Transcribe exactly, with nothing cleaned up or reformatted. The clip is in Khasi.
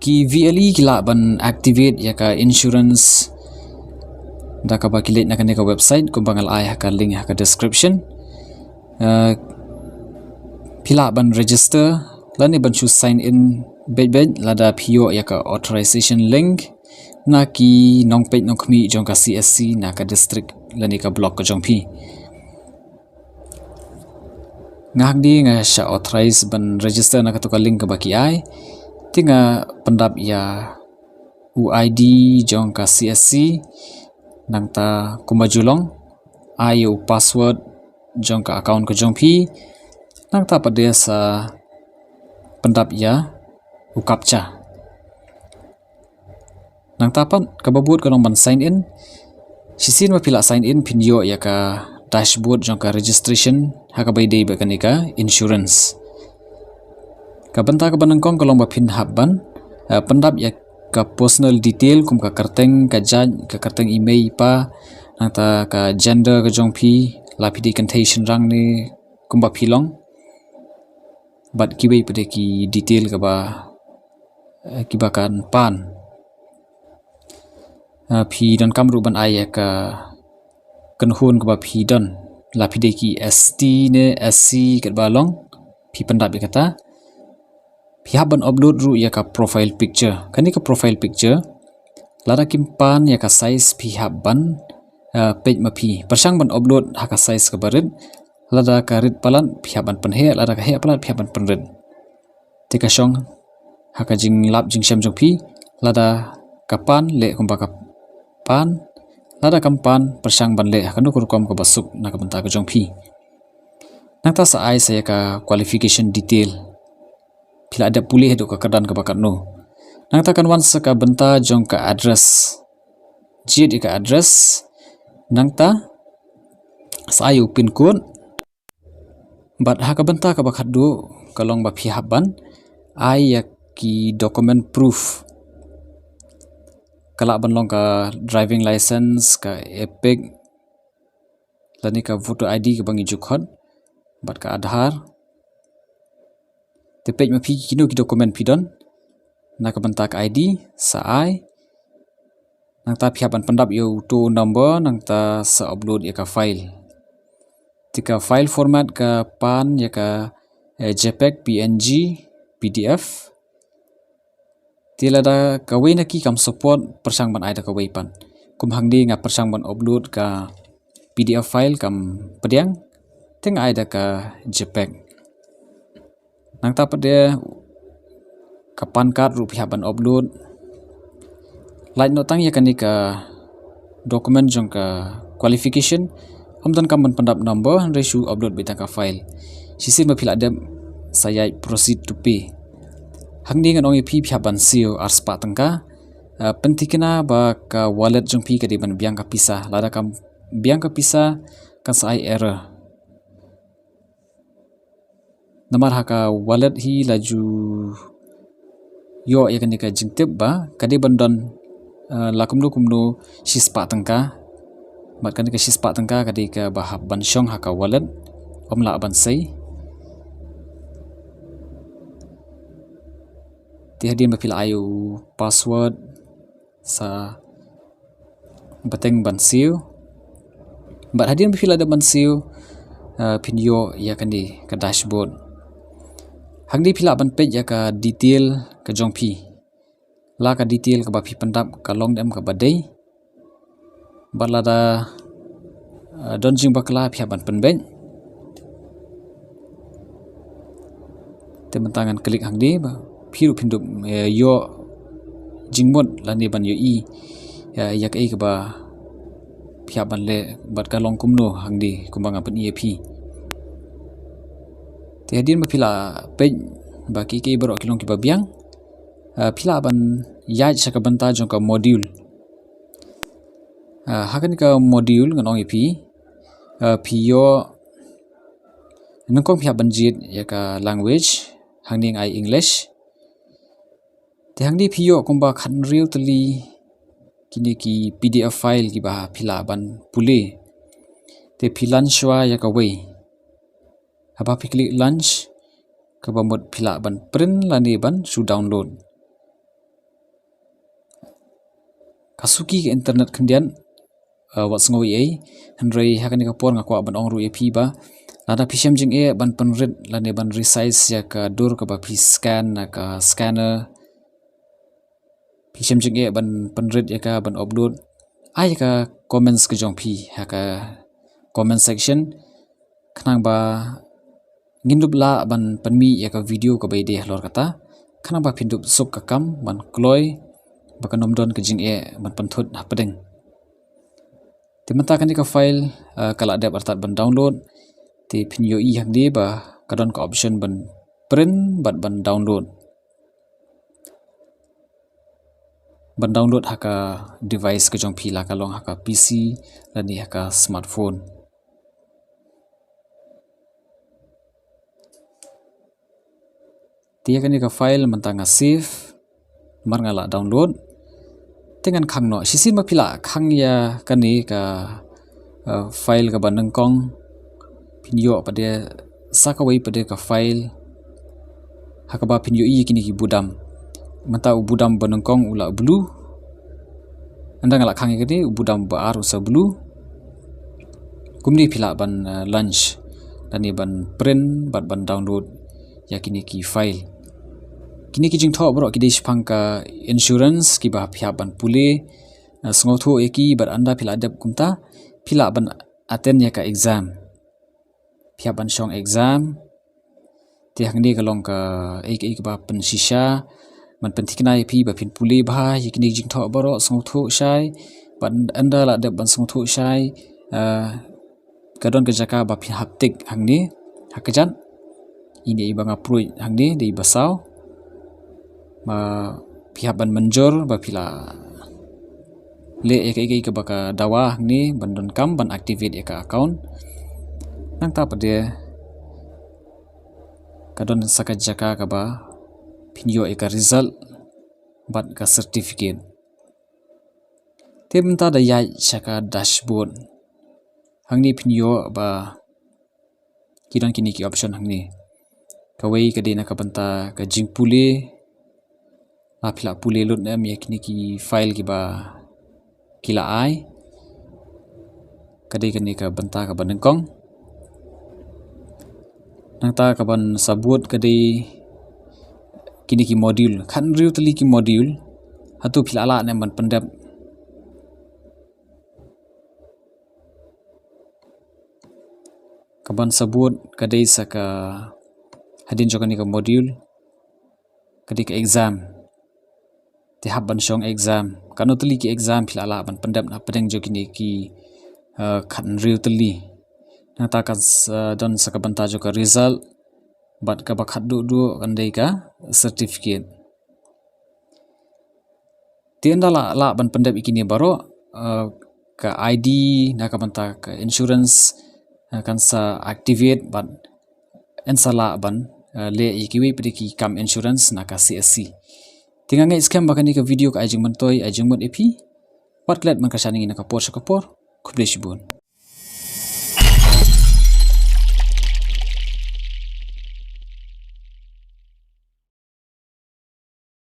Ki VLE ki lah ban activate ïa ka insurance da kaba ki leit na kane ka website kumba nga la ai ha ka link ha ka description. Uh, phi lah ban register lane ban shu sign in beit beit lada phi ïoh ïa ka authorization link na ki nongpeit nongkhmih jong ka CSC na ka district lane ka block ka jong phi. Nga hangne nga shah authorize ban register na kato ka link kaba ki ai. Te nga pyndap ïa u ID jong ka CSC, nangta kumba ju long, ai ïa u password jong ka account ka jong phi, nangta pat de sa pyndap ïa u captcha. Nangta pat kaba bud ka long ban sign in. Shisien ba phi la sign in phin ïoh ïa ka dashboard jong ka registration ha kaba ïadei bad kane ka insurance. Ka bynta kaba nyngkong ka long ba phin hap ban, eh, pyndap ïa ka personal detail kum ka kyrteng, ka jait, ka kyrteng i mei i pa, nangta ka gender ka jong phi, la phi dei kynthei shynrang ne kumba phi long. Bad kiwei pat de ki detail kaba, eh, kiba kan pan. Ah, phi donkam ruh ban ai ïa ka kynhun kaba phi don. La phi dei ki ST ne SC katba long, phi pyndap ïa kata. Phi hap ban upload ruh ïa ka profile picture. Kane ka profile picture, lada kim pan ïa ka size phi hap ban, ah, peit ma phi. Pyrshang ban upload ha ka size kaba rit. Lada ka rit palat phi hap ban pynheh, lada ka heh palat phi hap ban pynrit. Te ka shong ha ka jinglap jingshem jong phi, lada ka pan leh kumba ka pan, lada kam pan pyrshang ban leh ha kano ka rukom kaba suk na ka bynta ka jong phi. Nangta sa ai sa ïa ka qualification detail. Phi la dep pule haduh ka kyrdan kaba katno. Nangta kan wan sa ka bynta jong ka address. Jied ïa ka address. Nangta sa ai u pin code. Bad ha ka bynta kaba khatduh ka long ba phi hap ban ai ïa ki document proof. Ka lah ban long ka driving license, ka EPIC, lane ka voter ID kaba ngi ju khot, bad ka Aadhaar. Te peit ma phi kino ki document phi don na ka bynta ka ID, sa ai. Nangta phi hap ban pyndap ïa uto u number, nangta sa upload ïa ka file. Te ka file format ka pan ïa ka, eh, JPEG, PNG, PDF. Te lada kawei na ki kam support, pyrshang ban ai da kawei pat. Kum hangne nga pyrshang ban upload ka PDF file kam pdiang, te nga ai da ka JPEG. Nangta pat de ka PAN card ruh phi hap ban upload. Lait noh tang ïa kane ka document jong ka qualification, ym donkam ban pyndap number, hynrei shu upload beit tang ka file. Shisien ba phi la dep sa ïaid proceed to pay. Hangne ngan ong ïa phi, phi hap ban siew arspah tyngka. Ah, pynthikna ba ka wallet jong phi ka dei ban biang ka pisa. Lada kam biang ka pisa kan sa ai error. Namar ha ka wallet hi la ju ïoh ïa kane ka jingtip ba ka dei ban don, eh, la kumno kumno shispah tyngka. Bad kane ka shispah tyngka ka dei kaba hap ban shong ha ka wallet, ym lah ban sei. Te hadien ba phi la ai u password, sa bteng ban siew. Bad hadien ba phi la dep ban siew, eh, phin ïoh ïa kane ka dashboard. Hangne phi lah ban peit ïa ka detail ka jong phi. La ka detail kaba phi pyndap ka long ne em kaba dei. Bad lada, eh, don jingbakla phi hap ban pynbeit. Te mynta ngan click hangne ba phi ruh phin dup, eh, ïoh jingmut lane ban ïohi, eh, ïa kaei kaba phi hap ban leh bad ka long kumno hangne kumba nga pyni ïa phi. Te hadien ba phi la peit ba kiei kiei baroh ki long kiba biang, eh, phi lah ban ïaid sha ka bynta jong ka module. Eh, ha kane ka module ngan ong ïa phi, eh, phi ïoh, nyngkong phi hap ban jied ïa ka language, hangne nga ai English. Te hangne phi ïoh kumba khathynriew tylli kine ki PDF file kiba phi lah ban pule. Te phi launch shuwa ïa kawei. Haba phi click launch, kaba mut phi lah ban print lane ban shu download. Ka suki ka internet khyndiat, uh, wat sngew ei ei, hynrei ha kane ka por nga kwah ban ong ruh ïa phi ba lada phi shem jingeh ban pynrit lane ban resize ïa ka dur kaba phi scan na ka scanner, phi shem jingeh ban pynrit ïa ka ban upload, ai ïa ka comments ka jong phi ha ka comment section, khnang ba ngin dup lah ban pynmih ïa ka video kaba ïadei halor kata, khnang ba phin dup suk ka kam ban kloi ba kan ym don ka jingeh ban pynthut hapdeng. Te mynta kane ka file, uh, ka la dep artat ban download. Te phin ïohi hangne ba ka don ka option ban print bad ban download. Ban download ha ka device ka jong phi, la ka long ha ka P C lane ha ka smartphone. Te ïa kane ka file mynta nga save, mar nga la download. Te ngan khang noh, shisien ba phi la khang ïa kane ka, uh, file kaba nyngkong, phin ïoh pat de sa kawei pat de ka file ha kaba phin ïohi ïa kine ki budam. Mynta u budam ba nyngkong u la blue. Ynda nga la khang ïa kane, u budam ba ar u sa blue. Kumne phi lah ban, uh, launch lane ban print bad ban download ïa kine ki file. Kine ki jingthoh baroh ki dei shaphang ka insurance kiba phi hap ban pule. Uh, sngewthuh ïa ki bad ynda phi la dep kumta, phi lah ban attend ïa ka exam. Phi hap ban shong exam. Te hangne ka long kaei kaei kaba pynshisha ban pynthikna ïa phi ba phin pule bha ïa kine ki jingthoh baroh, sngewthuh shai. Bad ynda la dep ban sngewthuh shai, uh, ka don ka jaka ba phin hap tick hangne ha kjat. Ine iba nga pruid hangne dei ba saw. Ba phi hap ban mynjur ba phi la leh ïa kaei kaei kaba ka dawa hangne ban donkam ban activate ïa ka account. Nangta pat de ka don sa ka jaka kaba phin ïoh ïa ka result bad ka certificate. Te mynta da ïaid sha ka dashboard. Hangne phin ïoh ba ki don kine ki option hangne. Kawei ka dei na ka bynta ka jingpule, la phi la pule lut ne em ïa kine ki file kiba ki la ai. Ka dei kane ka bynta kaba nyngkong. Nangta kaban sa bud ka dei kine ki module, khathynriew tylli ki module. Hato phi la lah ne em ban pyndep? Kaban sa bud ka dei sa ka, hadien jong kane ka module, ka dei ka exam. Te hap ban shong exam. Katno tylli ki exam phi la lah ban pyndep na pdeng jong kine ki, uh, khathynriew tylli. Nangta ka s-, uh, don sa ka bynta jong ka result. Bad kaba khatduh duh kan dei ka certificate. Te ynda la lah ban pyndep ïa kine baroh, uh, ka I D na ka bynta ka insurance, uh, kan sa activate bad yn sa lah ban, uh, leh ïa kiwei pat de ki kam insurance na ka C S C. Te nga ngeit skhem ba kane ka video ka ai jingmyntoi, ai jingmut ïa phi. Wat klet, man ka shane ngi na ka por sha ka por. Khublei shibun.